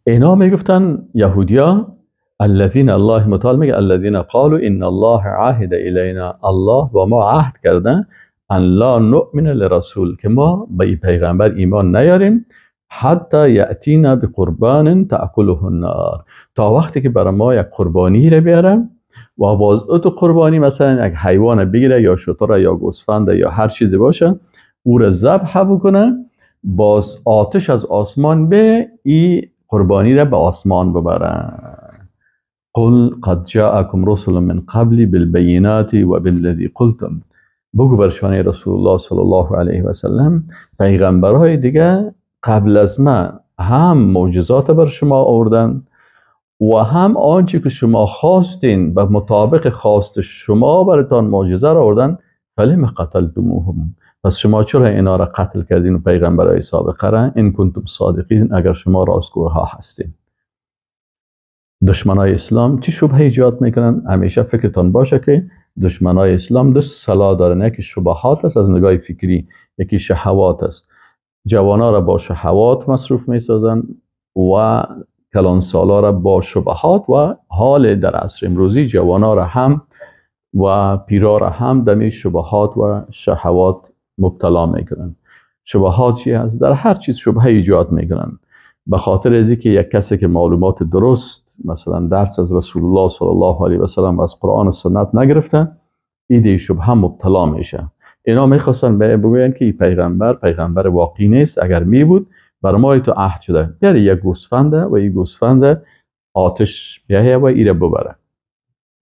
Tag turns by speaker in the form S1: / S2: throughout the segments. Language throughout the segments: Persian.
S1: اینا میگفتن یهودیا، الذین، الله متعال میگه الذین قالوا ان الله عهد الینا، الله با ما عهد کرده ان لا نؤمن لرسول، که ما به این پیغمبر ایمان نیاریم، حتی یأتینا بقربان تأکله النار، تا وقتی که برای ما یک قربانی رو بیارم و باز تو قربانی مثلا یک حیوان بگیره یا شتر یا گوسفند یا هر چیزی باشه، او را ذبح بکنه، باز آتش از آسمان به این قربانی را به آسمان ببره. قل قد جاءكم رسل من قبلی بالبینات و بالذی قلتم، بگو بر شانه رسول الله صلی الله علیه و سلم پیغمبرهای دیگه قبل از من هم معجزات بر شما آوردن و هم آنچه که شما خواستین به مطابق خواست شما براتان معجزه را آوردن. فلم قتلتموهم، پس شما چرا اینا را قتل کردین و پیغمبرای سابقه را؟ ان کنتم صادقین، اگر شما راستگوها هستین. دشمنای اسلام چی شبهه ایجاد میکنن؟ همیشه فکرتان باشه که دشمنای اسلام دو سلاح دارن، یکی شبهات است از نگاه فکری، یکی شهوات است. جوانا را با شهوات مصروف میسازن و کلان سالا را با شبهات، و حال در عصر امروزی جوانا را هم و پیرا را هم دمی شبهات و شهوات مبتلا میکنن. شبهات چی هست؟ در هر چیز شبهه ایجاد میکنن. به خاطر از اینکه یک کسی که معلومات درست مثلا درس از رسول الله صلی الله علیه و سلم و از قرآن و سنت نگرفته، ایده شبهه مبتلا میشه. اینا میخواستن بگوین که این پیغمبر پیغمبر واقعی نیست، اگر می بود بر ما تو عهد شده، یعنی یک گوسفنده و این گوسفند آتش بیایه و ایره ببره.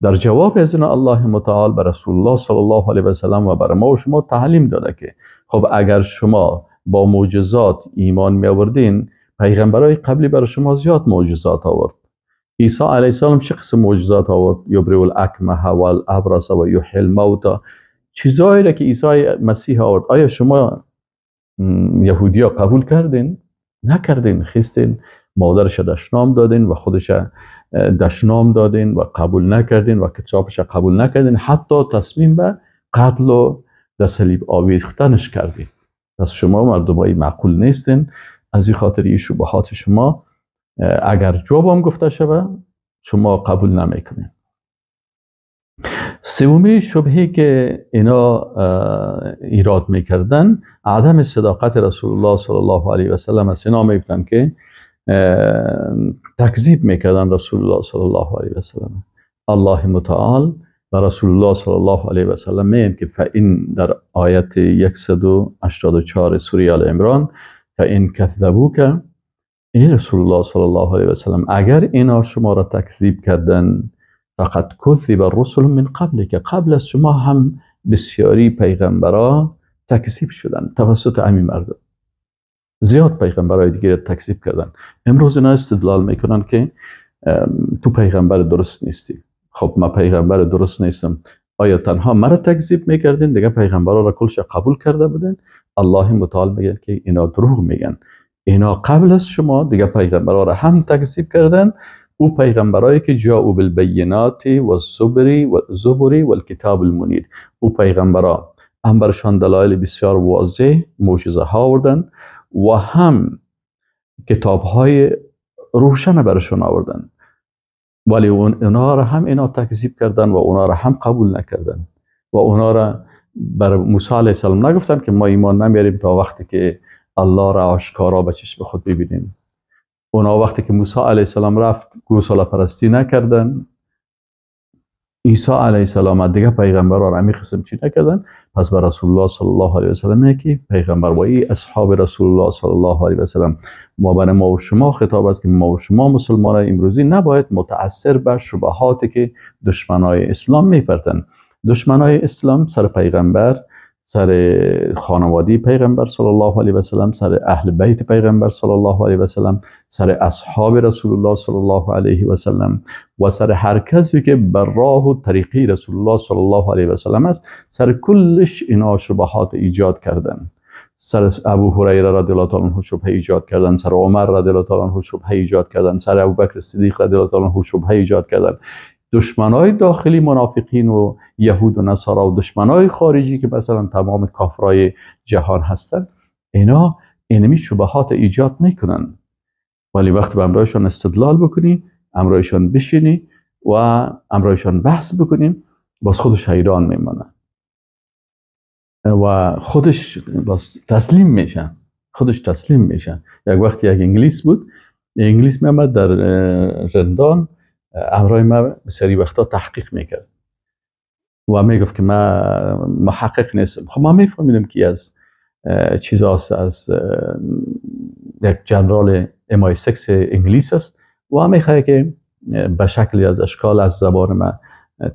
S1: در جواب از اینا الله متعال بر رسول الله صلی الله علیه و سلم و بر ما و شما تعلیم داده که خب اگر شما با معجزات ایمان می آوردین، پیغمبرای قبلی برای شما زیاد معجزات آورد. عیسی علیه السلام چه قسم معجزات آورد؟ یبرئ الاکمه والابرص و یحیی الموتی، چیزایی را که عیسی مسیح آورد. آیا شما یهودیا قبول کردین؟ نکردین. خستین مادرش دشنام دادین و خودش دشنام دادین و قبول نکردین و کتابش قبول نکردین، حتی تصمیم به قتل و در صلیب آویختنش کردین. پس شما مردمای معقول نیستین. از این خاطر این شبهات شما اگر جوابم گفته شوه شما قبول نمیکنین. سومی شبهه که اینا ایراد میکردن عدم صداقت رسول الله صلی الله علیه و سلم است. اینا میگفتن که تکذیب میکردن رسول الله صلی الله علیه و سلم. الله متعال و رسول الله صلی الله علیه و سلم میگن که فإن، در آیت 184 سوره آل عمران، فإن کذبوک، این رسول الله صلی الله علیه و سلم اگر اینا شما را تکذیب کردن، فقد کذب الرسل من قبل، که قبل از شما هم بسیاری پیغمبرا تکذیب شدن توسط همین مردم. زیاد پیغمبرای دیگه تکذیب کردن. امروز اینا استدلال میکنن که تو پیغمبر درست نیستی. خب من پیغمبر درست نیستم، آیا تنها مرا تکذیب میکردین؟ دیگه پیغمبرا را کلش قبول کرده بودن؟ الله متعال میگه که اینا دروغ میگن. اینا قبل از شما دیگه پیغمبرا را هم تکذیب کردن. او پیغمبرایی که جاءوا بالبینات و الزبر و الکتاب المنیر، او پیغمبرا هم برشان دلایل بسیار واضح معجزه ها آوردن و هم کتاب های روشن برشان آوردن، ولی اونا را هم اینا تکذیب کردن و اونا را هم قبول نکردن و اونا را بر موسی علیه السلام نگفتن که ما ایمان نمیاریم تا وقتی که الله را آشکارا به چشم خود ببینیم. اونا وقتی که موسی علیه السلام رفت گوساله پرستی نکردن. عیسی علیه السلام دیگه پیغمبران را همین قسم چی نکردن. پس بر رسول الله صلی الله علیه و سلم که پیغمبر و ای اصحاب رسول الله صلی الله علیه و سلم، ما بر ما و شما خطاب است که ما و شما مسلمانای امروزی نباید متاثر به شبهاتی که دشمنای اسلام میپرتن. دشمنای اسلام سر پیغمبر، سر خانوادی پیغمبر صلی الله علیه و سلم، سر اهل بیت پیغمبر صلی الله علیه و سلم، سر اصحاب رسول الله صلی الله علیه و سلم و سر هر کسی که بر راه و طریقی رسول الله صلی الله علیه و سلم است، سر کلش اینا شبهات ایجاد کردن. سر ابو هریره رضی الله تعالی عنه شبهه ایجاد کردن، سر عمر رضی الله تعالی عنه شبهه ایجاد کردن، سر ابوبکر صدیق رضی الله تعالی عنه شبهه ایجاد کردن. دشمنای داخلی منافقین و یهود و نصارا و دشمنای خارجی که مثلا تمام کافرای جهان هستن، اینا اینمی شبهات ایجاد میکنن. ولی وقتی به امرایشان استدلال بکنی، امرایشان بشینی و امرایشان بحث بکنیم، باز خودش حیران میمانه و خودش باز تسلیم میشن، خودش تسلیم میشن. یک وقتی یک انگلیس بود، انگلیس میامد در رندان امرای ما بسیاری وقتا تحقیق میکرد و میگفت که من محقق نیستم. خب ما میفهمیدم که از چیزاست، از یک جنرال MI6 انگلیس است و میخواد که به شکلی از اشکال از زبان ما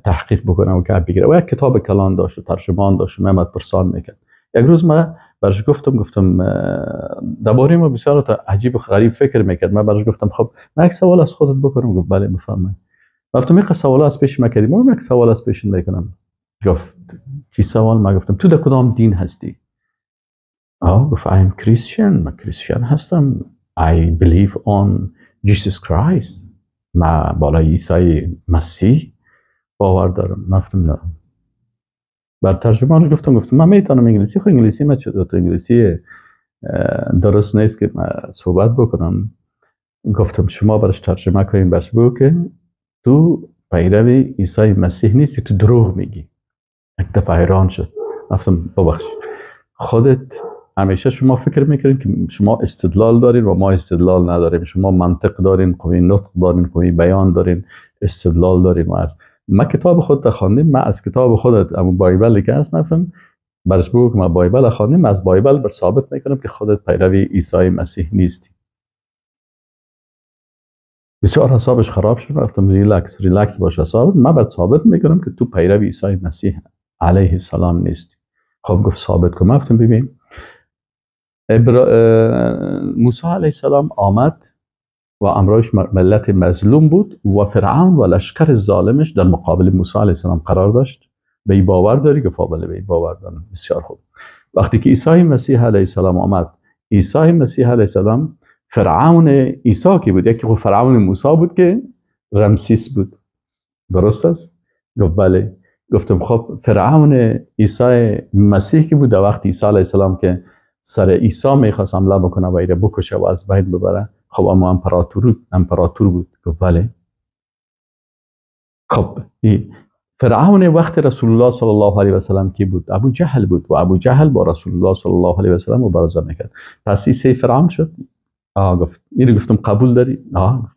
S1: تحقیق بکنه و که بگیره. و یک کتاب کلان داشت و ترجمان داشت و میامد پرسان میکرد. یک روز من برش گفتم درباره ما بسیار تا عجیب و غریب فکر میکرد. من برش گفتم خب من یک سوال از خودت بکنم. گفت بله بفرمایید. گفتم یک سوال از پیش ما کردی، من یک سوال از پیش میکنم. گفت چی سوال؟ من گفتم تو در کدام دین هستی؟ گفت I am Christian، من کریستیان هستم. I believe on Jesus Christ، من بالای عیسی مسیح باور دارم. من گفتم نه. بر ترجمانش گفتم من میتونم انگلیسی، خب انگلیسی من چطور تو انگلیسی درست نیست که من صحبت بکنم. گفتم شما برش ترجمه کنین، برش بگو که تو پیرو عیسی مسیح نیستی، تو دروغ میگی. یک دفعه حیران شد. گفتم ببخش، خودت همیشه شما فکر میکنین که شما استدلال دارین و ما استدلال نداریم، شما منطق دارین، قوی نطق دارین، قوی بیان دارین، استدلال دارین. و از ما کتاب خودت خواندیم، ما از کتاب خودت اما Bible که هست، من گفتم برش بگو که ما Bible خواندیم، از Bible بر ثابت میکنم که خودت پیروی عیسی مسیح نیستی. بسیار حسابش خراب شد. گفتم relax relax باش حساب، من بر ثابت میکنم که تو پیروی عیسی مسیح علیه السلام نیستی. خب گفت ثابت کن. من گفتم ببین، موسی علیه السلام آمد و امرایش ملت مظلوم بود و فرعون و لشکر ظالمش در مقابل موسی علیه السلام قرار داشت. به این باور داری؟ گفت بله به این باور دارم. بسیار خوب. وقتی که عیسی مسیح علیه السلام آمد، عیسی مسیح علیه السلام فرعون عیسی کی بود؟ یکی خب فرعون موسی بود که رمسیس بود، درست است؟ گفت بله. گفتم خب فرعون عیسی مسیح کی بود در وقت عیسی علیه السلام که سر عیسی میخواست حمله بکنه و ایره بکشه و از بین ببره؟ خب اما امپراتور بود. گفت بله. خب فرعون وقت رسول الله صلی الله علیه و سلم کی بود؟ ابو جهل بود و ابو جهل با رسول الله صلی الله علیه و سلم مبارزه میکرد. پس این سه فرعون شد. گفت اینو گفتم قبول داری؟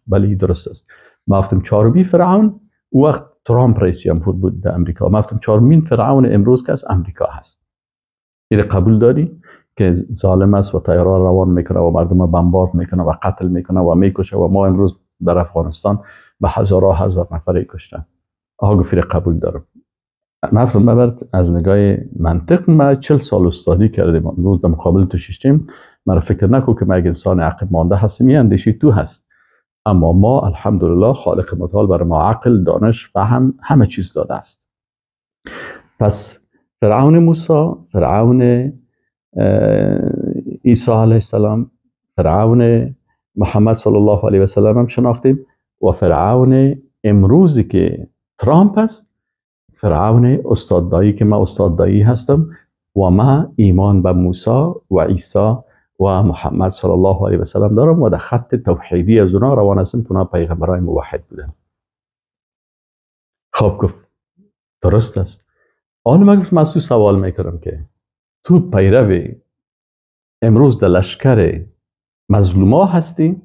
S1: بله درست است. ما گفتم چهارمی فرعون وقت ترامپ رئیس جمهور بود در امریکا. ما گفتم چهارمین فرعون امروز که از امریکا هست. اینو قبول داری که ظالم است و طیارا روان میکنه و مردم بمبارد میکنه و قتل میکنه و میکشه و ما امروز در افغانستان به هزارها هزار نفر کشتن؟ گفت قبول دارم. من برد از نگاه منطق ما 40 سال استادی کردیم، امروز در مقابل تو ششتیم. من فکر نکن که من یک انسان عقب مانده هستم، یه اندیشه تو هست. اما ما الحمدلله خالق متعال بر ما عقل، دانش، فهم، همه چیز داده است. پس فرعون موسی، فرعون عیسی علیه السلام، فرعون محمد صلی الله علیه و سلم هم شناختیم و فرعون امروزی که ترامپ است، فرعون استاد دایی که من استاد دایی هستم و ما ایمان به موسی و عیسی و محمد صلی الله علیه و سلم دارم و در خط توحیدی از اونا روان هستم که اونا پیغمبرای موحد بودن. خب گفت درست است. آن من گفت من از تو سوال میکنم که تو پیرو امروز در لشکر مظلوما هستی،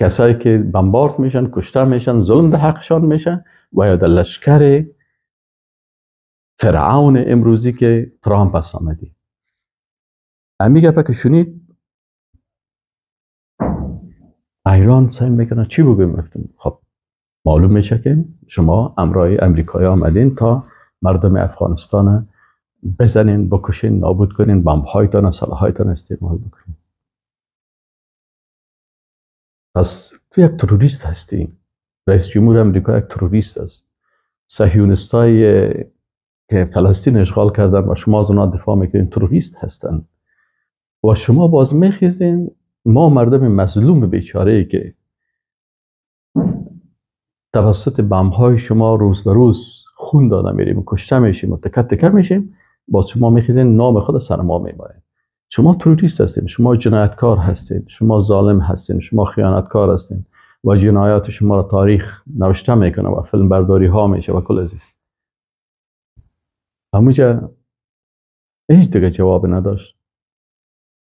S1: کسایی که بمبارد میشن، کشته میشن، ظلم در حقشان میشن، و یا در لشکر فرعون امروزی که ترامپ است آمدی؟ امی گپه که شنید ایران سعی میکنه چی بگویم؟ خب معلوم میشه که شما امرای امریکایی آمدین تا مردم افغانستان بزنین، بکشین، نابود کنین، بمب‌هایتان، سلاح‌هایتان استعمال بکنین. پس تو یک تروریست هستی. رئیس جمهور امریکا یک تروریست است. صهیونیستای که فلسطین اشغال کردن و شما از اونا دفاع میکنین تروریست هستن. و شما باز میخیزین ما مردم مظلوم بیچاره ای که توسط بم‌های شما روز به روز خون داده میریم، کشته میشیم و تکه تکه میشیم، باز شما میخیزین نام خود سر ما میبرین. شما تروریست هستین، شما جنایتکار هستین، شما ظالم هستین، شما خیانتکار هستین و جنایات شما را تاریخ نوشته میکنه و فیلم برداری ها میشه و کل عزیز. همونجا هیچ دیگه جواب نداشت.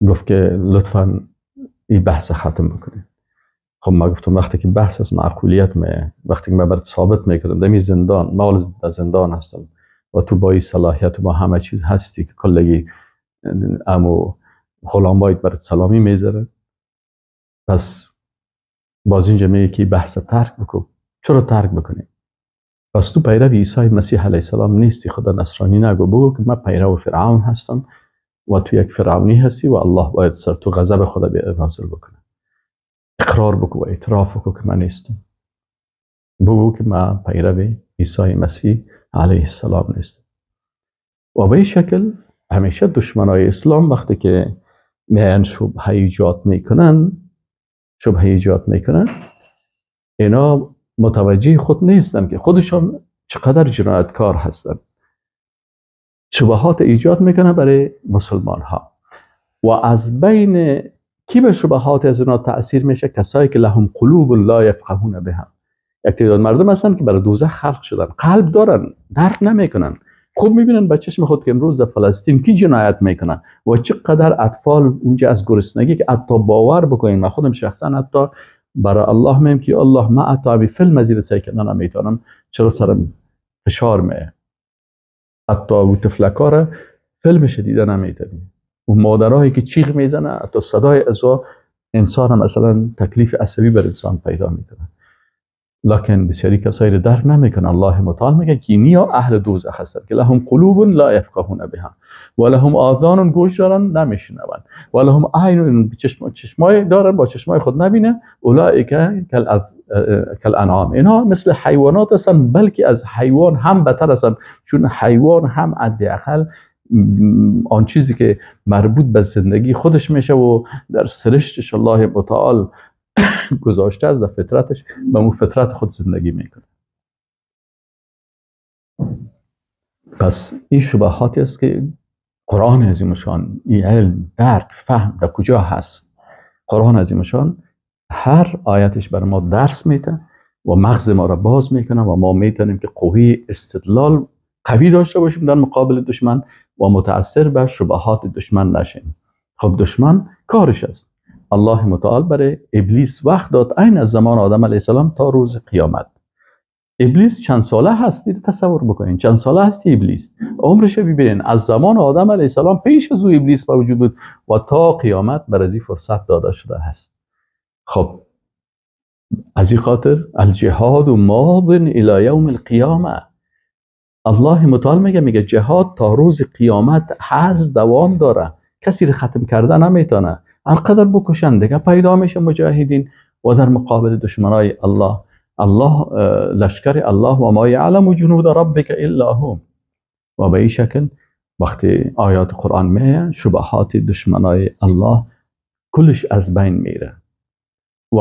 S1: گفت که لطفا این بحث ختم بکنید. خب ما گفتم وقتی که بحث از معقولیت میه، وقتی که من برات ثابت میکردم در زندان، ما در زندان هستم و تو با این صلاحیت و با همه چیز هستی که کلگی امو غلامایت برات سلامی میذاره، پس باز اینجا میگه که بحث ترک بکن. چرا ترک بکنی؟ پس تو پیرو عیسی مسیح علیه السلام نیستی، خدا نصرانی نگو، بگو که من پیرو فرعون هستم و تو یک فرعونی هستی و الله باید سر تو غضب خدا نازل بکنه. اقرار بکن و اعتراف بکن که من نیستم، بگو که من پیرو عیسی مسیح علیه السلام نیستم. و به این شکل همیشه دشمنای اسلام وقتی که میان شبهه ایجاد میکنن، شبهه ایجاد میکنن، اینا متوجه خود نیستن که خودشان چقدر جنایتکار هستن. شبهات ایجاد میکنه برای مسلمان ها و از بین کی به شبهات از اینا تأثیر میشه؟ کسایی که لهم قلوب لا یفقهون بها. یک تعداد مردم هستن که برای دوزخ خلق شدن، قلب دارن، درک نمیکنن. خوب میبینن با چشم خود که امروز در فلسطین کی جنایت میکنن و چقدر اطفال اونجا از گرسنگی که حتی باور بکنین، من خودم شخصا حتی برای الله میم که الله ما حتی به فیلم زیر سعی کردن نمیتونم، چرا سرم فشار میه. حتی و طفلکار فیلمش دیده نمیتونی و مادرایی که چیغ میزنه، حتی صدای ازا انسان هم مثلا تکلیف عصبی بر انسان پیدا میکنه. لکن بسیاری کسایی رو درک نمیکنه. الله متعال میگه که اینیا اهل دوزخ هستند که لهم قلوب لا یفقهون بها و لهم آذان، گوش دارن نمیشنون، و لهم اعین، چشمای دارن با چشمای خود نبینه، اولئک کالانعام، اینا مثل حیوانات هستن، بلکه از حیوان هم بدتر هستن، چون حیوان هم حداقل آن چیزی که مربوط به زندگی خودش میشه و در سرشتش الله متعال گذاشته از در فطرتش، به مو فطرت خود زندگی میکنه. پس این شبهاتی است که قرآن عظیمشان، این علم، درک، فهم در کجا هست؟ قرآن عظیمشان هر آیتش بر ما درس میده و مغز ما را باز میکنه و ما میتونیم که قوی استدلال قوی داشته باشیم در مقابل دشمن و متاثر به شبهات دشمن نشیم. خب دشمن کارش است. الله متعال برای ابلیس وقت داد عین از زمان آدم علیه السلام تا روز قیامت. ابلیس چند ساله هست؟ تصور بکنین چند ساله هست ابلیس، عمرش ببینین از زمان آدم علیه السلام پیش از او ابلیس موجود بود و تا قیامت بر از این فرصت داده شده هست. خب از این خاطر الجهاد ماض الی یوم القیامه. الله متعال میگه جهاد تا روز قیامت هست، دوام داره، کسی رو ختم کرده نمیتونه. هر قدر بکشن دیگه پیدا میشه مجاهدین و در مقابل دشمنای الله، الله لشکر الله و ما یعلم جنود ربک الا هو. و به این شکل وقتی آیات قرآن میه شبهات دشمنای الله کلش از بین میره و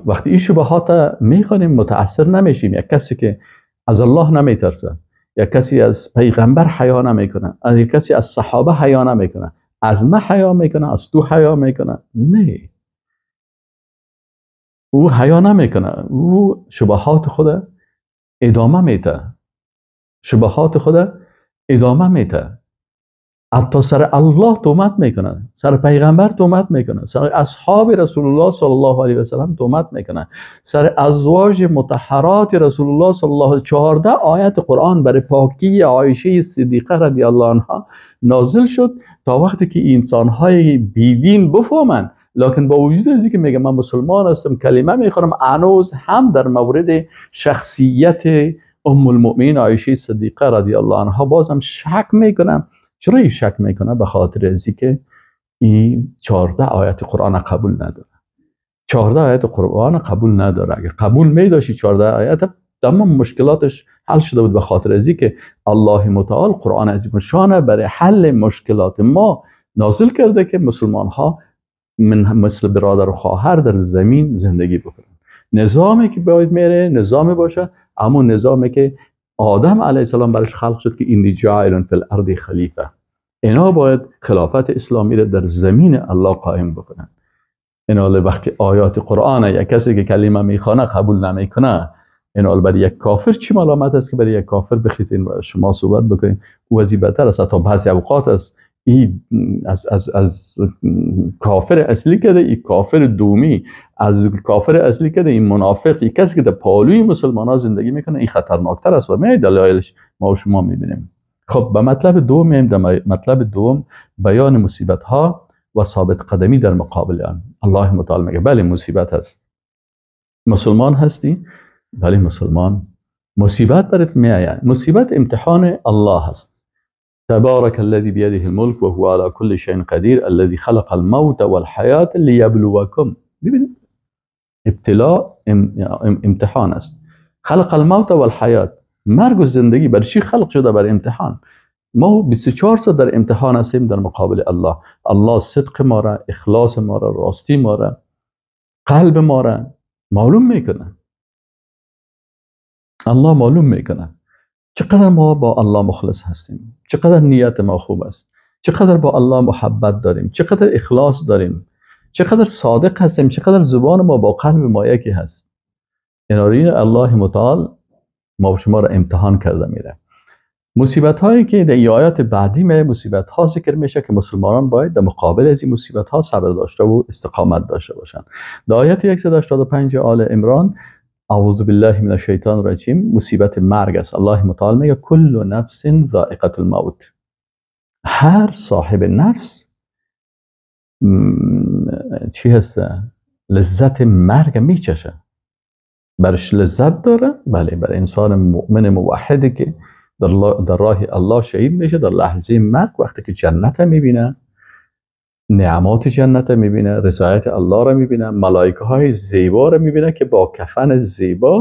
S1: وقتی این شبهات میخوانیم متاثر نمیشیم. یک کسی که از الله نمیترسه، یک کسی از پیغمبر حیا نمیکنه، یک کسی از صحابه حیا نمیکنه، از ما حیا میکنه، از تو حیا میکنه، نه، او حیا نمیکنه، او شبهات خود ادامه میده، شبهات خود ادامه میده، حتی سر الله تهمت میکنه، سر پیغمبر تهمت میکنه، سر اصحاب رسول الله صلی الله علیه و سلم تهمت میکنه، سر ازواج مطهرات رسول الله صلی الله علیه و 14 آیت قرآن برای پاکی عایشه صدیقه رضی الله عنها نازل شد تا وقتی که انسانهای بیدین بفهمند. لکن با وجود از اینکه میگه من مسلمان هستم، کلمه میخورم، هنوز هم در مورد شخصیت ام المؤمنین عایشه صدیقه رضی الله عنها بازم شک میکنم. چرا این شک میکنه؟ به خاطر از اینکه این 14 آیت قرآن قبول نداره. 14 آیت قرآن قبول نداره. اگر قبول میداشتی 14 آیت تمام مشکلاتش حل شده بود. به خاطر از اینکه الله متعال قرآن عظیم شان برای حل مشکلات ما نازل کرده که مسلمان ها من مثل برادر و خواهر در زمین زندگی بکنن. نظامی که باید میره نظامی باشه، اما نظامی که آدم علیه السلام برش خلق شد که اینی جاعل فی الارض خلیفه، اینا باید خلافت اسلامی را در زمین الله قائم بکنن. اینا وقتی آیات قرآن یک کسی که کلمه میخوانه قبول نمیکنه، اینا برای یک کافر چی ملامت است که برای یک کافر بخیزین و شما صحبت بکنین؟ او از بدتر است. تا بعضی اوقات است ای از کافر اصلی کرده، ای کافر دومی از کافر اصلی کرده، این منافق، ای کسی که در پالوی مسلمان ها زندگی میکنه، این خطرناکتر است و می دلایلش ما و شما میبینیم. خب به مطلب دوم میایم. در مطلب دوم بیان مصیبت ها و ثابت قدمی در مقابل آن. الله متعال میگه بله مصیبت هست، مسلمان هستی، بله مسلمان، مصیبت برات میآید. مصیبت امتحان الله هست. تبارك الذي بيده الملك وهو على كل شيء قدير الذي خلق الموت والحياة ليبلوكم. ببینید ابتلاء امتحان است. خلق الموت والحیات، مرگ و زندگی برای چی خلق شده؟ برای امتحان. ما 24 ساعت در امتحان هستیم در مقابل الله. الله صدق ما را، اخلاص ما را، راستی ما را، قلب ما را معلوم میکنه. الله معلوم میکنه چقدر ما با الله مخلص هستیم، چقدر نیت ما خوب است، چقدر با الله محبت داریم، چقدر اخلاص داریم، چقدر صادق هستیم، چقدر زبان ما با قلب ما یکی هست. این الله متعال ما شما را امتحان کرده میره. مصیبت هایی که در آیات بعدی می مصیبت ها ذکر میشه که مسلمانان باید در مقابل از این مصیبت ها صبر داشته و استقامت داشته باشند. در آیت 185 آل عمران، اعوذ بالله من الشیطان الرجیم، مصیبت مرگ است. الله متعال میگه کل نفس ذائقه الموت. هر صاحب نفس چی هسته؟ لذت مرگ میچشه، برش لذت داره. بله، برای انسان مؤمن موحدی که در راه الله شهید میشه، در لحظه مرگ وقتی که جنت میبینه، نعمات جنت میبینه، رضایت الله را میبینه، ملائکه های زیبا را میبینه که با کفن زیبا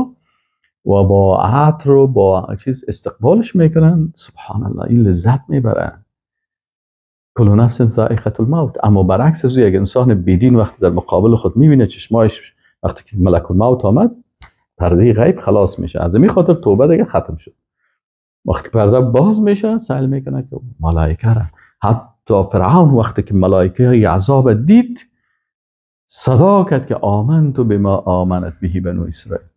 S1: و با عطر و با چیز استقبالش میکنن. سبحان الله، این لذت میبره. کل نفس ذائقه الموت. اما برعکس از یک انسان بیدین وقتی در مقابل خود میبینه، چشمایش وقتی که ملک الموت آمد، پرده غیب خلاص میشه. از این خاطر توبه دیگه ختم شد. وقتی پرده باز میشه، سأل میکنه که ملائکه را، حتی فرعون وقتی که ملائکه عذاب دید، صدا کرد که آمنت بما آمنت به بنو اسرائیل.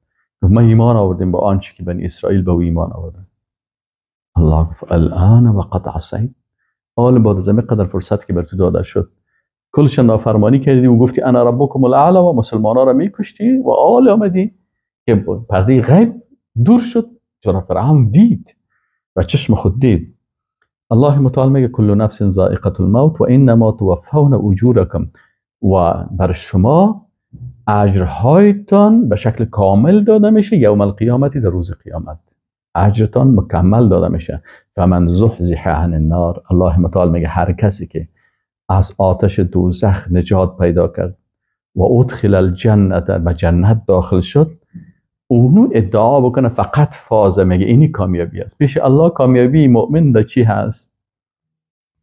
S1: ما ایمان آوردیم با آنچه که بنی اسرائیل به او ایمان آوردن. الله گفت الان وقد عصیت. حال بعد از قدر فرصت که بر تو داده شد، کلش نافرمانی کردی و گفتی انا ربکم الاعلی و مسلمانا را میکشتی و آل آمدی که پرده غیب دور شد. چرا فرعون دید و چشم خود دید. الله متعال میگه کل نفس ذائقه الموت و انما توفون اجورکم. و بر شما اجرهایتان به شکل کامل داده میشه یوم القیامت، در روز قیامت اجرتان مکمل داده میشه. فمن زحزح عن النار. الله متعال میگه هر کسی که از آتش دوزخ نجات پیدا کرد و ادخل الجنت، به جنت داخل شد، اونو ادعا بکنه فقط فازه. میگه اینی کامیابی است پیش الله. کامیابی مؤمن در چی هست؟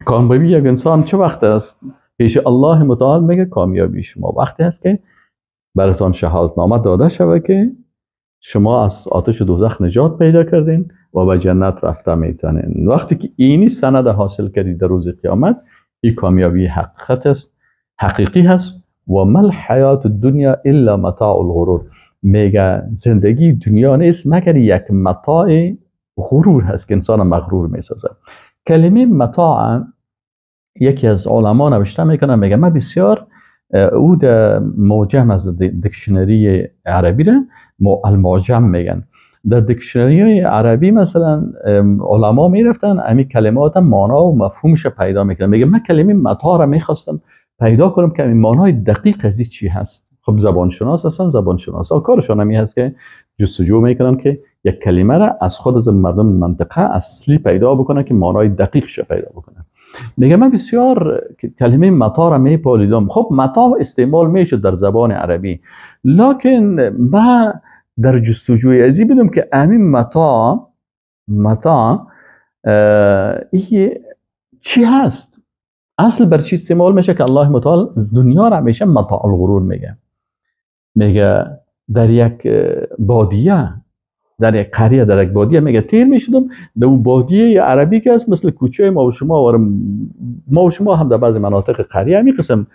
S1: کامیابی یک انسان چه وقت است؟ پیش الله متعال میگه کامیابی شما وقتی هست که براتان شهادتنامه داده شوه که شما از آتش دوزخ نجات پیدا کردین و به جنت رفته میتونین. وقتی که اینی سند حاصل کردید در روز قیامت، این کامیابی حقیقت است، حقیقی هست. و ما الحیات الدنیا الا متاع الغرور. میگه زندگی دنیا نیست مگر یک متاع غرور هست که انسان مغرور میسازه. کلمه متاع یکی از علما نوشته میکنه، میگه من بسیار او در معجم از dictionary عربی را المعجم میگن، در dictionary عربی مثلا علما میرفتن امی کلمات معنا و مفهومش پیدا میکنن. میگه من کلمه متاع را میخواستم پیدا کنم که این معنای دقیق از چی هست. خب زبانشناس هستن، زبانشناس ها کارشان همی هست که جستجو میکنن که یک کلمه را از خود از مردم منطقه اصلی پیدا بکنن که معنای دقیقش پیدا بکنن. میگه من بسیار کلمه متاع را میپالیدم. خب متاع استعمال میشد در زبان عربی، لکن من در جستجوی ازی بدم که همین متاع چی هست؟ اصل بر چی استعمال میشه که الله متعال دنیا را همیشه متاع الغرور میگه. میگه در یک بادیه در یک قریه، در یک بادیه میگه تیر میشدم، در اون بادیه عربی که است مثل کوچه ما و شما، و ما و شما هم در بعضی مناطق قریه همین قسم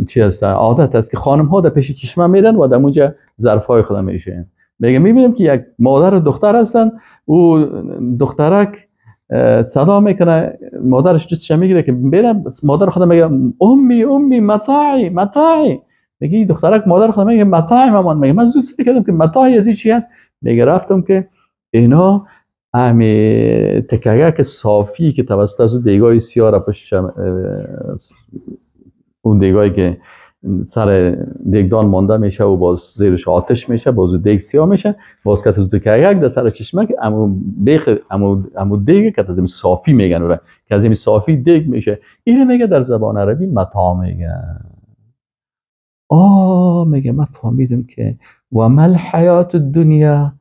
S1: چی هست، عادت است که خانم ها در پیش چشمه میرن و در اونجا ظرف های خود میشوین. میگه میبینیم که یک مادر و دختر هستن، او دخترک صدا میکنه، مادرش دستش میگیره که برم، مادر خود میگه امی امی متاعی متاعی. میگه دخترک مادر خود میگه متاعی مامان. میگه من زود سر کردم که متاعی از این چی هست. میگه رفتم که اینا امی تکیه که صافی که توسط از دیگای سیاه را پشت اون دیگایی که سر دیگدان مانده میشه و باز زیرش آتش میشه، باز دیگ سیاه میشه، باز که از تکیه در سر چشمه که امو بیخ امو دیگ که از صافی میگن اورا، که از صافی دیگ میشه. اینو میگه در زبان عربی متاع میگن. آه میگه من فهمیدم که و ما الحیات الدنیا،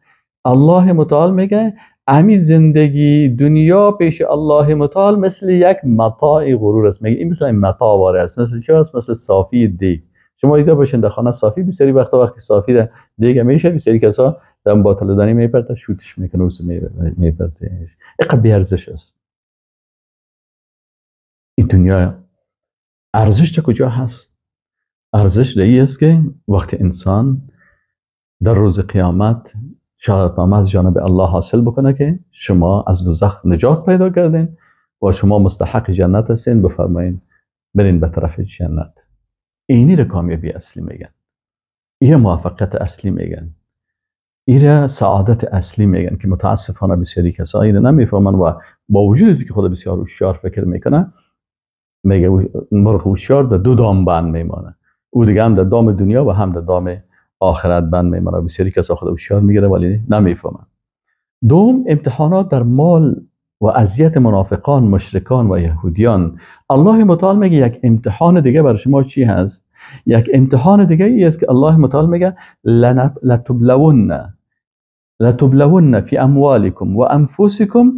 S1: الله متعال میگه امی زندگی دنیا پیش الله متعال مثل یک متاع غرور است. میگه این مثل متاع واره است، مثل چی است؟ مثل صافی دیگ. شما دیده باشین در خانه صافی بسیاری وقتا وقتی صافی دیگ میشه، بسیاری کسا در باطل دانی میپرته، شوتش میکنه و میپرته. اینقدر بی ارزش است این دنیا. ارزش چه کجا هست؟ ارزش در این است که وقتی انسان در روز قیامت شهادتنامه از جانب الله حاصل بکنه که شما از دوزخ نجات پیدا کردین و شما مستحق جنت هستین، بفرمایین برین به طرف جنت. اینی را کامیابی اصلی میگن، این موفقیت اصلی میگن، این سعادت اصلی میگن که متاسفانه بسیاری کسایی اینو نمیفهمن و با وجود اینکه خود بسیار هوشیار فکر میکنه، میگه مرغ هوشیار در دو دام بند میمانه، او دیگه هم در دام دنیا و هم در دام آخرت بند میمانه. بسیاری کسا خود هوشیار میگیره ولی نمیفهمن. دوم، امتحانات در مال و اذیت منافقان، مشرکان و یهودیان. الله متعال میگه یک امتحان دیگه برای شما چی هست؟ یک امتحان دیگه ای است که الله متعال میگه لتبلون فی اموالکم و انفسکم.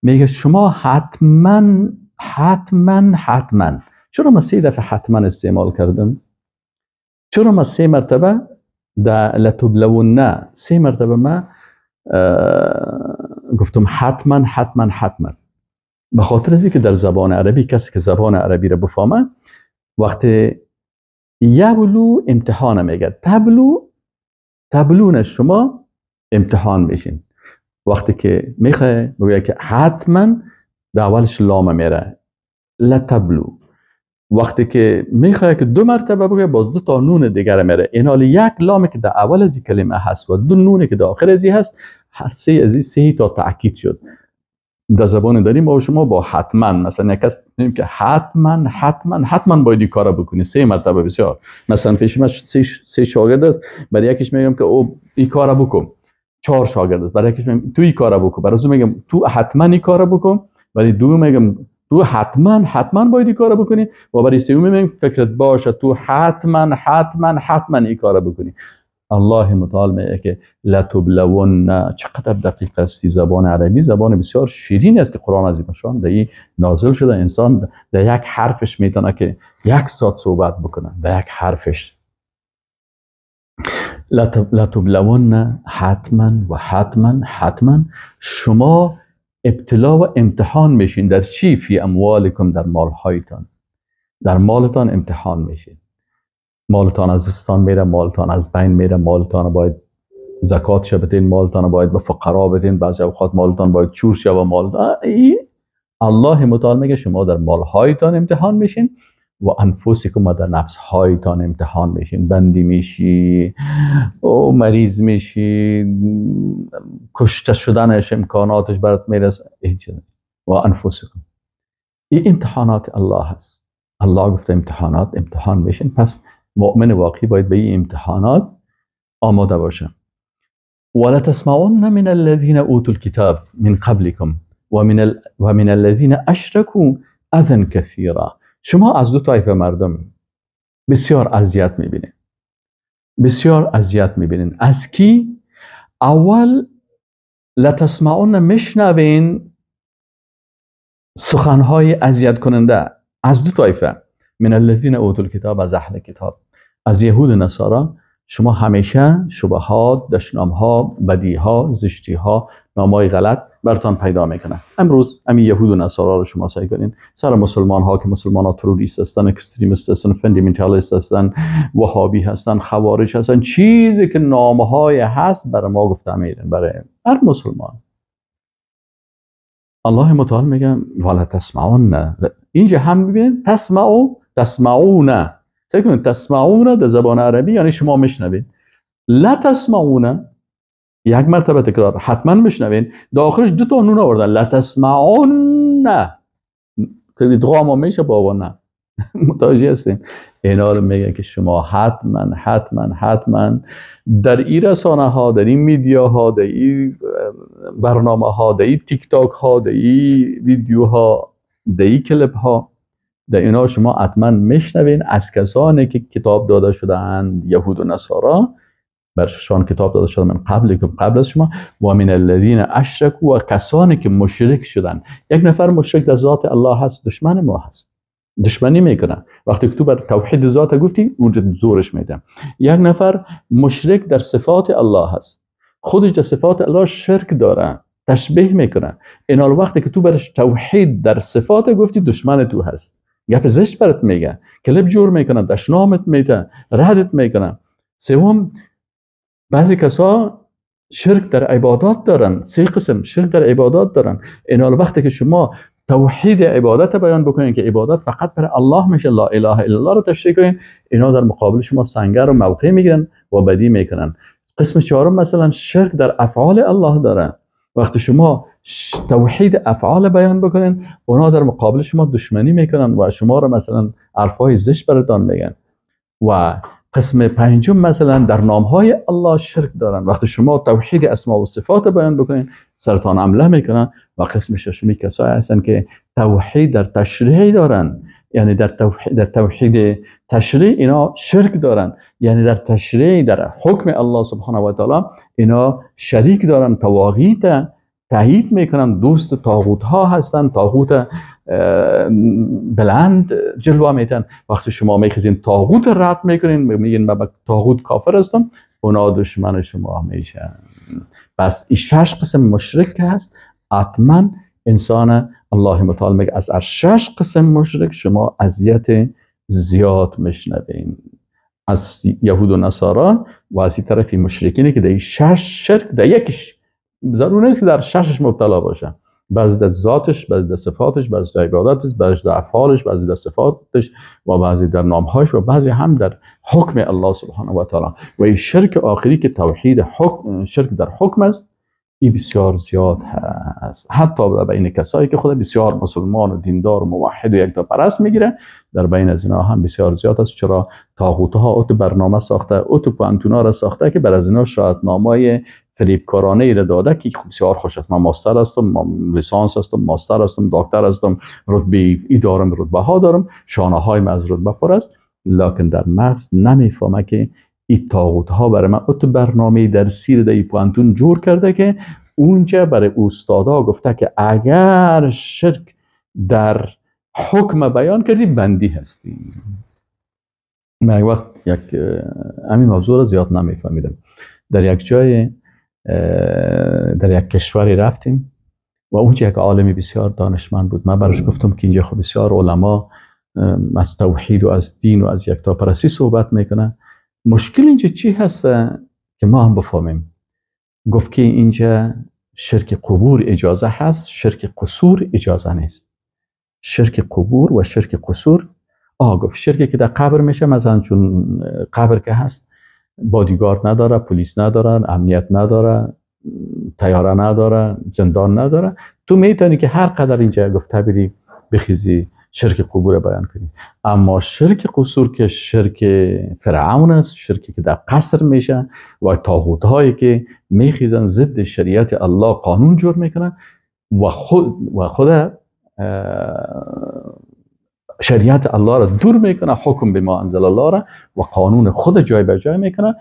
S1: میگه شما حتما حتما حتما. چرا من 3 دفعه حتما استعمال کردم؟ چرا من 3 مرتبه در لتبلون 3 مرتبه من گفتم حتما حتما حتما؟ به خاطر از اینکه در زبان عربی کسی که زبان عربی را بفهمه وقتی یبلو امتحان میگه، تبلو تبلون شما امتحان میشین. وقتی که میخواه بگه که حتما در اولش لام میره لتبلو، وقتی که میخواه که 2 مرتبه بگه باز 2 تا نون دیگر میره. این حال یک لام که در اول از کلمه هست و 2 نون که در آخر از هست، هر سه از 3 تا تاکید شد. در زبان داریم ما شما با حتما، مثلا یک کس میگیم که حتما حتما حتما باید این کارا بکنی 3 مرتبه بسیار. مثلا پیش من 3 شاگرد است، برای یکیش میگم که او این کارا بکن، 4 شاگرد است، برای یکیش میگم تو این کارا بکن، برای اون میگم تو حتما این کارا بکن، برای دوم میگم تو حتما حتما باید این کارا بکنی، و برای سوم میگم فکرت باشه تو حتما حتما حتما این کارا بکنی. الله متعال میگه که لتبلون. چقدر دقیق است زبان عربی، زبان بسیار شیرین است که قرآن عظیم الشان در این نازل شده. انسان در یک حرفش میتونه که 1 ساعت صحبت بکنه، در یک حرفش. لتبلون حتما و حتما حتما شما ابتلا و امتحان میشین. در چی؟ فی اموالکم، در مالهایتان، در مالتان امتحان میشین. مالتان از دستان میره، مالتان از بین میره، مالتان باید زکات شه بدین، مالتان باید به فقرا بدین، بعضی اوقات مالتان باید چور شه و مالتان. الله متعال میگه شما در مالهایتان امتحان میشین و انفسکم، در نفسهایتان امتحان میشین. بندی میشی، او مریض میشی، کشته شدنش امکاناتش برات میرسه. و انفسکم، این امتحانات الله هست. الله گفته امتحانات امتحان میشین، پس مؤمن واقعی باید به این امتحانات آماده باشه. ولا تسمعن من الذين اوتوا الكتاب من قبلكم ومن الذين اشركوا اذى كثيرا. شما از 2 طایفه مردم بسیار اذیت میبینین، بسیار اذیت میبینین. از کی؟ اول لتسمعن، میشنوین سخنهای اذیت کننده از 2 طایفه، من الذين اوتوا الكتاب، از اهل کتاب، از یهود و نصارا شما همیشه شبهات، دشنام‌ها، بدیها، زشتی‌ها، نامای غلط براتون پیدا میکنه. امروز همین یهود و نصارا رو شما سعی کنین سر مسلمان ها که مسلمان ها تروریست هستن، extremist هستن، fundamentalist هستن، وهابی هستن، خوارج هستن، چیزی که نامهای هست برای ما گفته میرن برای هر مسلمان. الله متعال میگه ولا تسمعون. اینجا هم ببینید تسمعو، تسمعون. سعی کنید تسمعون در زبان عربی یعنی شما میشنوید. لا تسمعون یک مرتبه تکرار، حتما میشنوین. داخلش دو تا نون آوردن، لا تسمعون، ادغام میشه با نه. متوجه هستین؟ اینا رو میگن که شما حتما حتما حتما در این رسانه ها، در این media ها، در این برنامه ها، در این تیک تاک ها، در این ویدیوها، در این کلیپ ها، در اینا شما حتما میشنوین از کسانی که کتاب داده شده اند، یهود و نصارا برشان کتاب داده شده من قبلکم، قبل از شما، و من الذین اشرکوا، و کسانی که مشرک شدن. یک نفر مشرک در ذات الله هست، دشمن ما هست، دشمنی میکنه. وقتی که تو بر توحید ذات گفتی اونجا زورش میده. یک نفر مشرک در صفات الله هست، خودش در صفات الله شرک داره، تشبیه میکنه. اینا وقتی که تو برش توحید در صفات گفتی دشمن تو هست، گپ زشت برات میگه، کلپ جور میکنه، دشنامت میده، ردت میکنه. سوم، بعضی کسا شرک در عبادات دارن، سه قسم شرک در عبادات دارن. اینا وقتی که شما توحید عبادت بیان بکنین که عبادت فقط برای الله میشه، لا اله الا الله رو تشریح کنین، اینا در مقابل شما سنگر و موقع میگیرن و بدی میکنن. قسم چهارم مثلا شرک در افعال الله داره. وقتی شما توحید افعال بیان بکنین، اونا در مقابل شما دشمنی میکنن و شما رو مثلا حرفای زشت براتون میگن. و قسم پنجم مثلا در نامهای الله شرک دارن. وقتی شما توحید اسما و صفات بیان بکنین سرطان عمله میکنن. و قسم ششمی کسایی هستن که توحید در تشریع دارن، یعنی در توحید تشریع اینا شرک دارن، یعنی در تشریع در حکم الله سبحانه و تعالی اینا شریک دارن، طواغیت تایید میکنن، دوست طاغوت ها هستن، طاغوت بلند جلوه میتن. وقتی شما میخزین طاغوت رد میکنین، میگین من طاغوت کافر هستم، اونا دشمن شما میشن. پس این شش قسم مشرک هست. حتما انسان الله متعال میگه از هر شش قسم مشرک شما اذیت زیاد میشنوین، از یهود و نصارا و از این طرفی مشرکینی که در این شش شرک در یکیش ضرور نیست در ششش مبتلا باشه، بعضی در ذاتش، بعضی در صفاتش، بعضی در عبادتش، بعضی در افعالش، بعضی در صفاتش و بعضی در نامهاش و بعضی هم در حکم الله سبحانه و تعالی. و این شرک آخری که توحید حکم، شرک در حکم است، این بسیار زیاد هست. حتی در بین کسایی که خود بسیار مسلمان و دیندار و موحد و یکتاپرست میگیره، در بین از اینا هم بسیار زیاد است. چرا طاغوت ها اوت برنامه ساخته، اوت پوانتونا را ساخته که بر از اینا شاهدنامه‌های فریبکارانه ای را داده که بسیار خوش است، من ماستر هستم، من لیسانس هستم، ماستر هستم، دکتر هستم، رتبه ای دارم، رتبه ها دارم، شانه های من از رتبه پر است، لکن در مغز نمیفهمه که این طاغوت ها برای من ات برنامه درسی در پوانتون جور کرده که اونجا برای استادا گفته که اگر شرک در حکم بیان کردی بندی هستی. من یک وقت یک همین موضوع را زیاد نمیفهمیدم. در یک جای در یک کشوری رفتیم و اونجا یک عالمی بسیار دانشمند بود. من براش گفتم که اینجا خب بسیار علما از توحید و از دین و از یکتاپرستی صحبت میکنن، مشکل اینجا چی هست که ما هم بفهمیم؟ گفت که اینجا شرک قبور اجازه هست، شرک قصور اجازه نیست. شرک قبور و شرک قصور، گفت شرکی که در قبر میشه، مثلا چون قبر که هست بادیگارد نداره، پلیس نداره، امنیت نداره، طیاره نداره، زندان نداره، تو میتونی که هر قدر اینجا گفته بری بخیزی شرک قبور بیان کنی. اما شرک قصور که شرک فرعون است، شرکی که در قصر میشه و طاغوت هایی که میخیزن ضد شریعت الله قانون جور میکنن و خود شریعت الله را دور میکنه، حکم به ما انزل الله را و قانون خود جای به جای میکنه،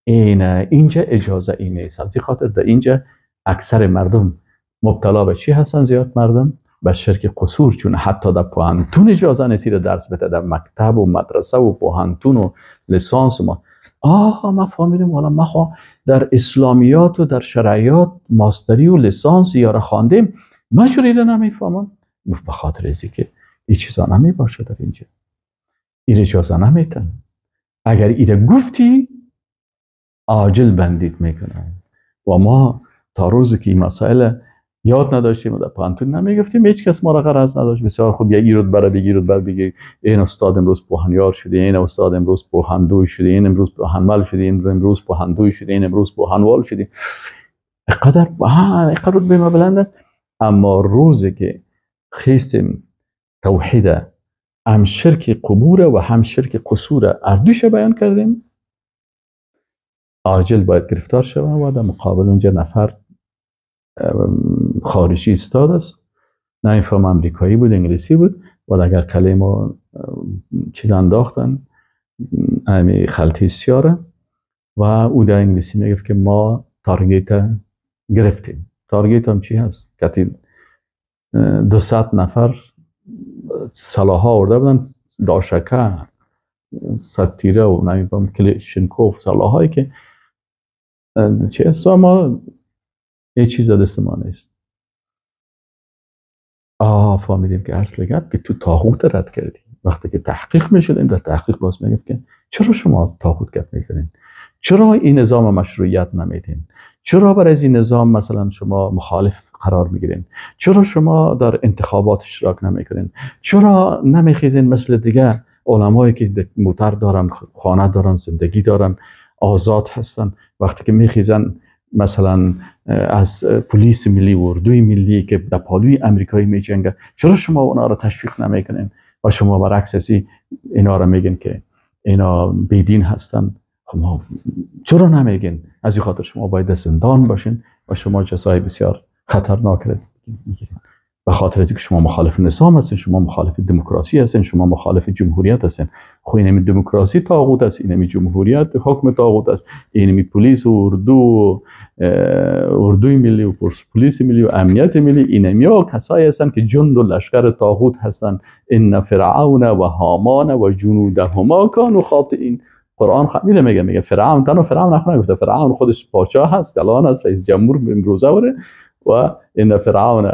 S1: این اینجا اجازه این نیست. از این خاطر در اینجا اکثر مردم مبتلا به چی هستن؟ زیاد مردم به شرک قصور، چون حتی در پوهنتون اجازه نیست درس بده، در مکتب و مدرسه و پوهنتون و لیسانس و ما آها ما فهمیدیم والا ما در اسلامیات و در شرعیات ماستری و لیسانس یا خواندیم، ما چرا اینو نمیفهمم؟ به خاطر ازی که این چیزا نمیباشه در اینجا، این اجازه نمیتن. اگر اینو گفتی عاجل بندید میکنن. و ما تا روزی که این مسائل یاد نداشتیم و در پانتون نمیگفتیم، هیچ کس ما را غرض نداشت. بسیار خوب، یک ایرود برای بگیر بر بگیر، این استاد امروز پوهنیار شده، این استاد امروز پوهندوی شده، این امروز پوهنمل شده، این امروز پوهندوی شده، این امروز پوهنوال شده. اینقدر اینقدر به ما بلند است. اما روزی که خیستیم توحید هم شرک قبور و هم شرک قصور اردوش بیان کردیم، عاجل باید گرفتار شوند و در مقابل اونجا نفر خارجی استاد است، نه این امریکایی بود انگلیسی بود، و اگر کلمه چیز انداختن همی خلطی سیاره و او در انگلیسی میگفت که ما target گرفتیم. target هم چی هست؟ که 200 نفر سلاح ها آورده بودن، داشکه، ستیره و نمیدونم کلشنکوف، سلاح هایی که چه است، ما یه چیز دست ما نیست. فهمیدیم که اصل گپ که تو طاغوت رد کردی. وقتی که تحقیق میشدیم در تحقیق باز میگفت که چرا شما طاغوت گپ میزنین؟ چرا این نظام مشروعیت نمیدین؟ چرا برای این نظام مثلا شما مخالف قرار میگیرین؟ چرا شما در انتخابات اشتراک نمیکنین؟ چرا نمیخیزین مثل دیگه علمایی که موتر دارن، خانه دارن، زندگی دارن، آزاد هستن، وقتی که میخیزن مثلا از پلیس ملی و اردوی ملی که در پالوی امریکایی میجنگه، چرا شما اونا را تشویق نمیکنین و شما برعکس از اینا را میگین که اینا بیدین هستن؟ خب ما چرا نمیگین؟ از این خاطر شما باید زندان باشین و شما جزای بسیار خطرناک را میگیرین، به خاطر اینکه شما مخالف نظام هستین، شما مخالف دموکراسی هستین، شما مخالف جمهوریت هستین. خب اینمی دموکراسی طاغوت است، اینمی جمهوریت حکم طاغوت است، اینمی پلیس و اردو، اردوی ملی و پلیس ملی و امنیت ملی، اینمی ها کسایی هستند که جند و لشکر طاغوت هستند. ان فرعون و هامان و جنودهما کانوا خاطئین. قرآن خمیره میگه، میگه فرعون تنها فرعون نگفته، فرعون خودش پادشاه هست، الان است رئیس جمهور امروزه و ان فرعون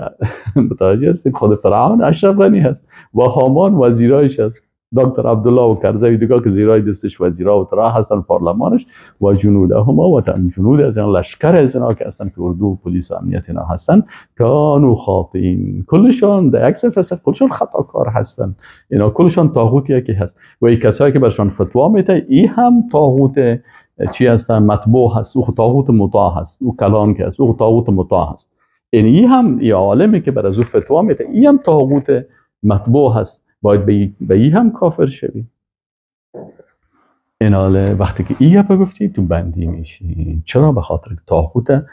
S1: متوجه هستیم، خود فرعون اشرف غنی هست و هامان وزیرایش هست، دکتر عبدالله و کرزی دیگه که زیرای دستش وزیرا و ترا هستن پارلمانش و جنودهما و جنود از اینا، لشکر از اینا که هستن که اردو و پلیس و امنیت اینا هستن، کانوا خاطئین، کلشان در یک صف هستن، کلشان خطاکار هستن، اینا کلشان طاغوت یکی هست و این کسایی که برشان فتوا میده ای هم طاغوت چی هستن؟ مطبوع هست، او طاغوت مطاع هست، او کلان که هست، او طاغوت مطاع هست. یعنی ای هم ای عالمی که بر از او فتوا میده ای هم طاغوت مطبوع هست، باید به ای هم کافر شوی. این حاله وقتی که ای گپ گفتی تو بندی میشی. چرا؟ به خاطر طاغوت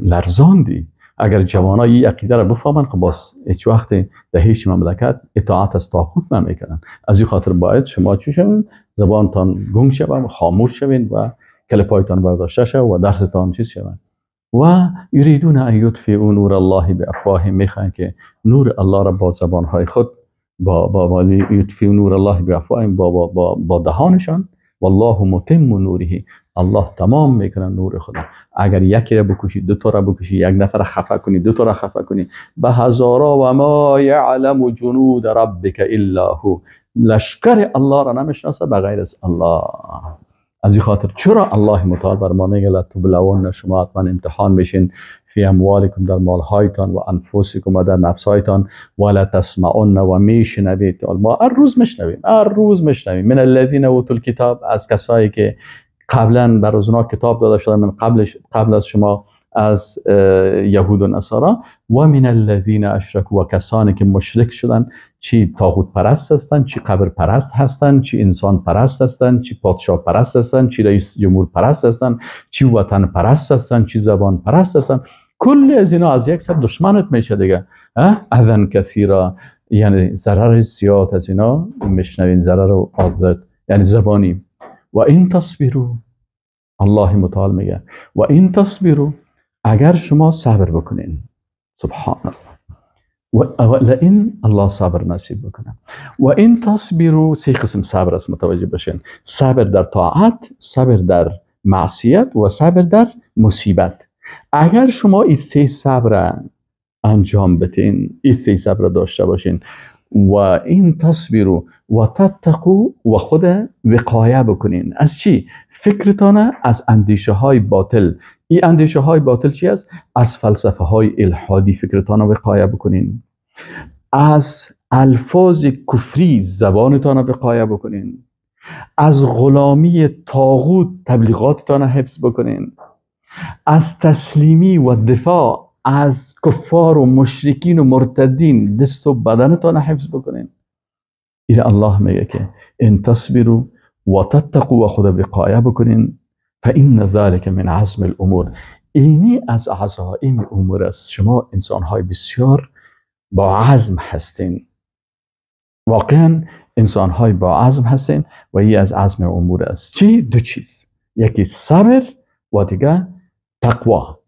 S1: لرزاندی. اگر جوانای ای عقیده را بفهمن خب باز هیچ وقت در هیچ مملکت اطاعت از طاغوت نمیکنن. از این خاطر باید شما چی شوین؟ زبانتان گنگ شوه و خاموش شوین و کلپایتان برداشته شوه و درستان چیز شوه. و یریدون ان یطفئوا نور الله بافواههم، میخوان که نور الله را با زبانهای خود با یطفئوا نور الله بافواههم، با دهانشان. والله متم نوره، الله تمام میکنه نور خدا. اگر یکی را بکشی، دو تا را بکشی، یک نفر خفه کنی، دو تا را خفه کنی، به هزارا و ما یعلم جنود ربک الا هو، لشکر الله را نمیشناسه بغیر از الله. از این خاطر چرا الله متعال بر ما میگه لتبلون، شما حتما امتحان میشین، فی اموالکم، در مالهایتان، و انفسکم، و در نفسهایتان، ولا تسمعون، و میشنوید. ما هر روز میشنویم، هر روز میشنویم، من الذین اوتوا الکتاب، از کسایی که قبلا بر از اونا کتاب داده شده، من قبل از شما، از یهود و نصارا، و من الذین اشرکوا، و کسانی که مشرک شدن، چی طاغوت پرست هستن، چی قبر پرست هستن، چی انسان پرست هستن، چی پادشاه پرست هستن، چی رئیس جمهور پرست هستن، چی وطن پرست هستن، چی زبان پرست هستن. کل از اینا از یک سر دشمنت میشه دیگه. اذن کثیرا، یعنی ضرر زیاد از اینا میشنوین، ضرر و آزاد، یعنی زبانی. و این تصبروا، الله متعال میگه و این تصبروا، اگر شما صبر بکنین، سبحان الله، و لئن الله صبر نصیب بکنه. و این تصبروا، سه قسم صبر است، متوجه باشین: صبر در طاعت، صبر در معصیت و صبر در مصیبت. اگر شما این سه صبر انجام بدین، این سه صبر داشته باشین، و این تصبروا و تتقوا، و خود وقایه بکنین از چی؟ فکرتان از اندیشه های باطل. این اندیشه های باطل چی است؟ از فلسفه های الحادی فکرتان وقایه بکنین، از الفاظ کفری زبانتان وقایه بکنین، از غلامی طاغوت تبلیغاتتان حفظ بکنین، از تسلیمی و دفاع از کفار و مشرکین و مرتدین دست و بدنتان حفظ بکنین. این الله میگه که ان تصبروا و تتقوا، و خود وقایه بکنین، فان ذلك من عزم الامور. اینی از عزائم امور است. شما انسانهای بسیار با عزم هستین، واقعا انسانهای با عزم هستین و این از عزم امور است. چی؟ دو چیز، یکی صبر و دیگه تقوا.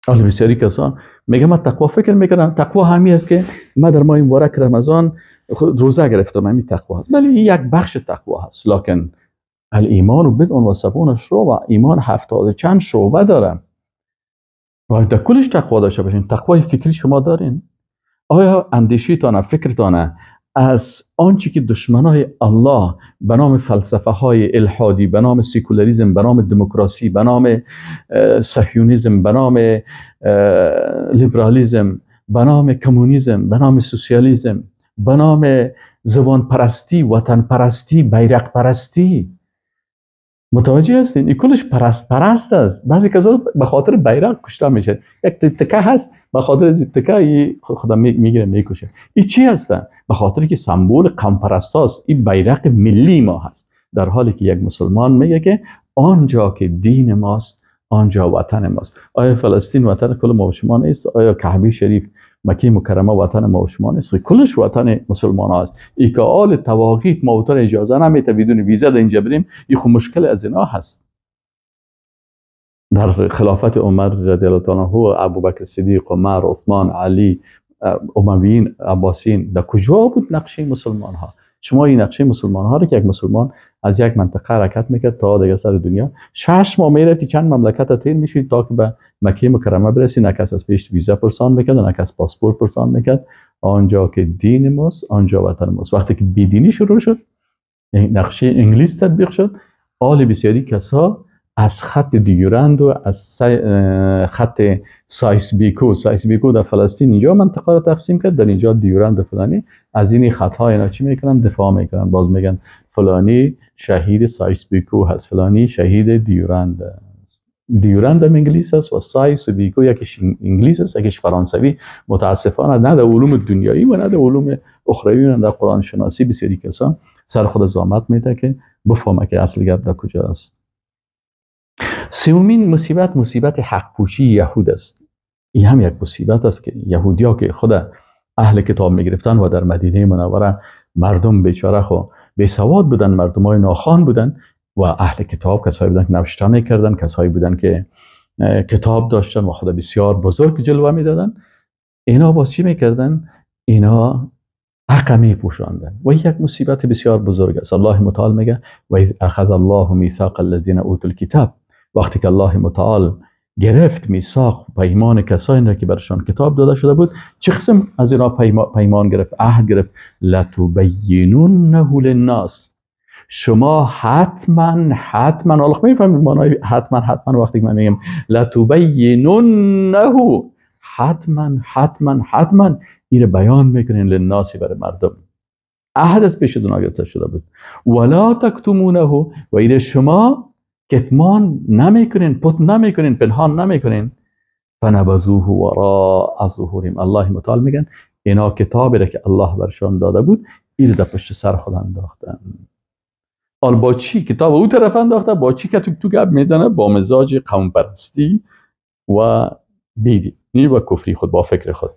S1: حالا بسیاری کسان میگه من تقوا فکر میکنم، تقوا همی است که من در ماه مبارک رمضان روزه گرفتم، همین تقوا هست. ولی این یک بخش تقوا هست، لکن الایمان بضع و سبعون شعبه، ایمان 70 چند شعبه داره. باید در کلش تقوا داشته باشین. تقوای فکری شما دارین؟ آیا اندیشیتانه، فکرتانه از آنچه که دشمنای الله به نام فلسفه های الحادی، به نام سیکولاریزم، به نام دموکراسی، به نام صهیونیسم، به نام لیبرالیسم، به نام کمونیسم، به نام سوسیالیسم، به نام زبان پرستی، وطن پرستی، بیرق پرستی، متوجه هستین؟ این کلش پرست پرست است. بعضی کسا به خاطر بیرق کشته میشه، یک تکه هست به خاطر از تکه خدا میگیره میکشه. این چی هستن؟ به خاطر که سمبل قوم پرست است، این بیرق ملی ما هست. در حالی که یک مسلمان میگه که آنجا که دین ماست آنجا وطن ماست. آیا فلسطین وطن کل ما و شما نیست؟ آیا کعبه شریف مکه مکرمه وطن ما و شما نیست؟ کلش وطن مسلمان هاست. ای که آل تواقیت ما وطن اجازه نمیده بدون ویزا در اینجا بریم، این خب مشکل از اینا هست. در خلافت عمر رضی الله تعالی عنه، ابوبکر صدیق، عمر، عثمان، علی، امویین، عباسیین، در کجا بود نقشه مسلمان ها؟ شما این نقشه مسلمان ها رو که یک مسلمان از یک منطقه حرکت میکرد تا دیگه سر دنیا، 6 ماه میرفتی چند مملکت تیر میشید تا که به مکه مکرمه برسی، نه کس از پیش ویزا پرسان میکرد، نه کس پاسپورت پرسان میکرد. آنجا که دین ماست آنجا وطن ماست. وقتی که بیدینی شروع شد، نقشه انگلیس تطبیق شد، آل بسیاری کسا از خط دیورند و از خط سایس بیکو، سایس بیکو در فلسطین اینجا منطقه رو تقسیم کرد، در اینجا دیورند و فلانی، از این خط‌ها اینا چی میکنن؟ دفاع میکنن. باز میگن فلانی شهید سایس بیکو هست، فلانی شهید دیورند است. دیورند هم انگلیس است و سایس بیکو یکیش انگلیس است یکیش فرانسوی. متاسفانه نه در علوم دنیایی و نه در علوم اخروی و نه در قرآن شناسی بسیاری کسان سر خود زحمت میده که بفهمه که اصل گپ در کجا است. سومین مصیبت، مصیبت حق پوشی یهود است. این هم یک مصیبت است که یهودیا که خود اهل کتاب میگرفتن و در مدینه منوره مردم بیچاره خو بی سواد بودن، مردم های ناخوان بودن و اهل کتاب کسایی بودن که نوشته میکردن، کسایی بودن که کتاب داشتن و خود بسیار بزرگ جلوه میدادن. اینا باز چی میکردن؟ اینا حق میپوشاندن و یک مصیبت بسیار بزرگ است. الله متعال میگه و اذ اخذ الله میثاق الذین اوتوا الکتاب، وقتی که الله متعال گرفت میثاق پیمان کسانی را که برشان کتاب داده شده بود، چه قسم از اینا پیمان گرفت، عهد گرفت؟ لتبینونه للناس، شما حتما حتما، حالا میفهمید معنای حتما حتما وقتی که من میگم لتبینونه، حتما حتما حتما این بیان میکنین للناس، برای مردم. عهد از پیش از اونها گرفته شده بود. ولا تکتمونه، و این شما کتمان نمیکنین، پت نمیکنین، پنهان نمیکنین. فنبذوه وراء ظهورهم، الله متعال میگن اینا کتابی را که الله برشان داده بود این در پشت سر خود انداختن. حال با چی کتاب او طرف انداخته؟ با چی که تو گپ میزنه؟ با مزاج قوم پرستی و بیدینی و کفری خود، با فکر خود.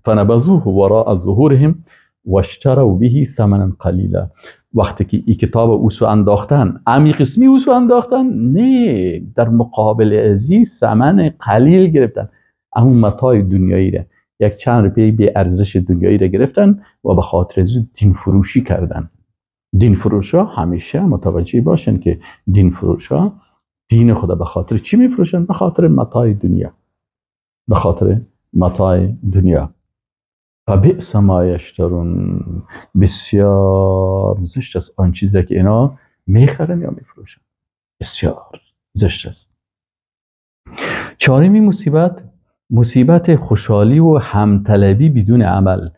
S1: فنبذوه وراء ظهورهم واشتروا به ثمنا قلیلا. وقتی که این کتاب اوسو انداختن، امی قسمی اوسو انداختن، نه، در مقابل ازی ثمن قلیل گرفتن، همون متاع دنیایی را. یک چند روپیه بی ارزش دنیایی را گرفتن و به خاطر از دین فروشی کردن. دین فروش ها همیشه متوجه باشن که دین فروش ها دین خدا به خاطر چی میفروشن؟ به خاطر متاع دنیا، به خاطر متاع دنیا. فبئس ما یشترون، بسیار زشت است آن چیزی که اینا میخرن یا میفروشن، بسیار زشت است. چهارمین مصیبت، مصیبت خوشحالی و همطلبی بدون عمل.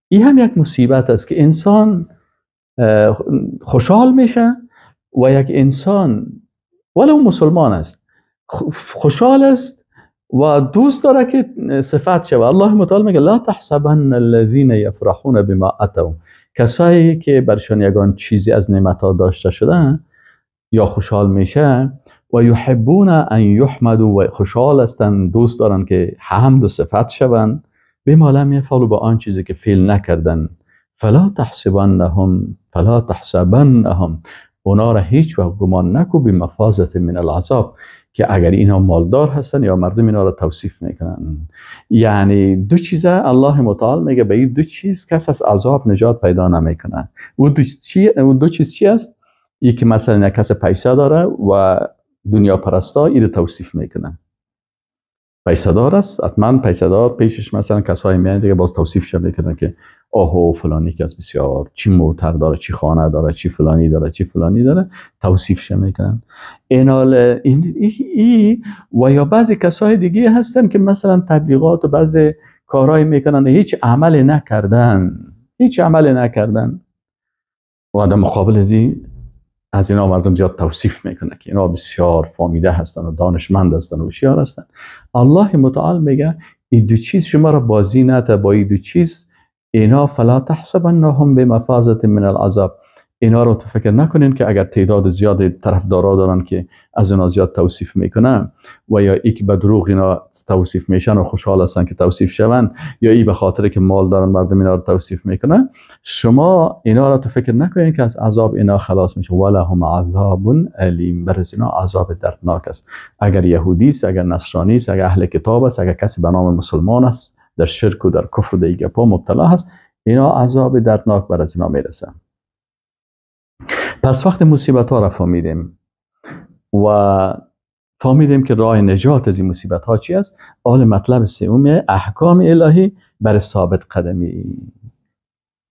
S1: این هم یک مصیبت است که انسان خوشحال میشه و یک انسان ولو مسلمان است خوشحال است و دوست داره که صفت شود. الله متعال میگه لا تحسبن الذين یفرحون بما اتوا، کسایی که برشان یگان چیزی از نعمتها داشته شده یا خوشحال میشه و یحبون ان یحمدوا، و خوشحال هستند، دوست دارن که حمد و صفت شوند، بما لم یفعلوا، با آن چیزی که فعل نکردن، فلا تحسبنهم، فلا تحسبنهم، اونا را هیچ وقت گمان نکو بمفازة من العذاب، که اگر اینا مالدار هستن یا مردم اینا را توصیف میکنن. یعنی دو چیزه الله متعال میگه به این دو چیز کس از عذاب نجات پیدا نمیکنه. او دو چیز چی است؟ یکی مثلا یک کس پیسه داره و دنیا پرستا این رو توصیف میکنه، پیسه دار است، حتما پیسه دار پیشش مثلا کسایی میان دیگه باز توصیفش میکنن که آهو فلانی که از بسیار چی موتر داره، چی خانه داره، چی فلانی داره، چی فلانی داره، توصیفش میکنن. اینال این ای و یا بعضی کسای دیگه هستن که مثلا تبلیغات و بعضی کارهای میکنن، هیچ عمل نکردن، هیچ عمل نکردن و در مقابل از اینا مردم زیاد توصیف میکنه که اینا بسیار فامیده هستن و دانشمند هستن و هوشیار هستن. الله متعال میگه این دو چیز شما را بازی نده، با این دو چیز اینا فلا تحسبنهم بمفازة من العذاب، اینا رو تو فکر نکنین که اگر تعداد زیاد طرفدارا دارن که از اینا زیاد توصیف میکنن و یا ای که به دروغ اینا توصیف میشن و خوشحال هستن که توصیف شون، یا ای به خاطر که مال دارن مردم اینا رو توصیف میکنن، شما اینا رو تو فکر نکنین که از عذاب اینا خلاص میشه. ولهم عذاب الیم، بر از اینا عذاب دردناک است. اگر یهودی است، اگر نصرانی است، اگر اهل کتاب است، اگر کسی به نام مسلمان است در شرک و در کفر و در گپا مبتلا هست، اینا عذاب دردناک بر از اینا میرسن. پس وقت مصیبت ها را فهمیدیم و فهمیدیم که راه نجات از این مصیبت ها چی است، حال مطلب سوم احکام الهی بر ثابت قدمی.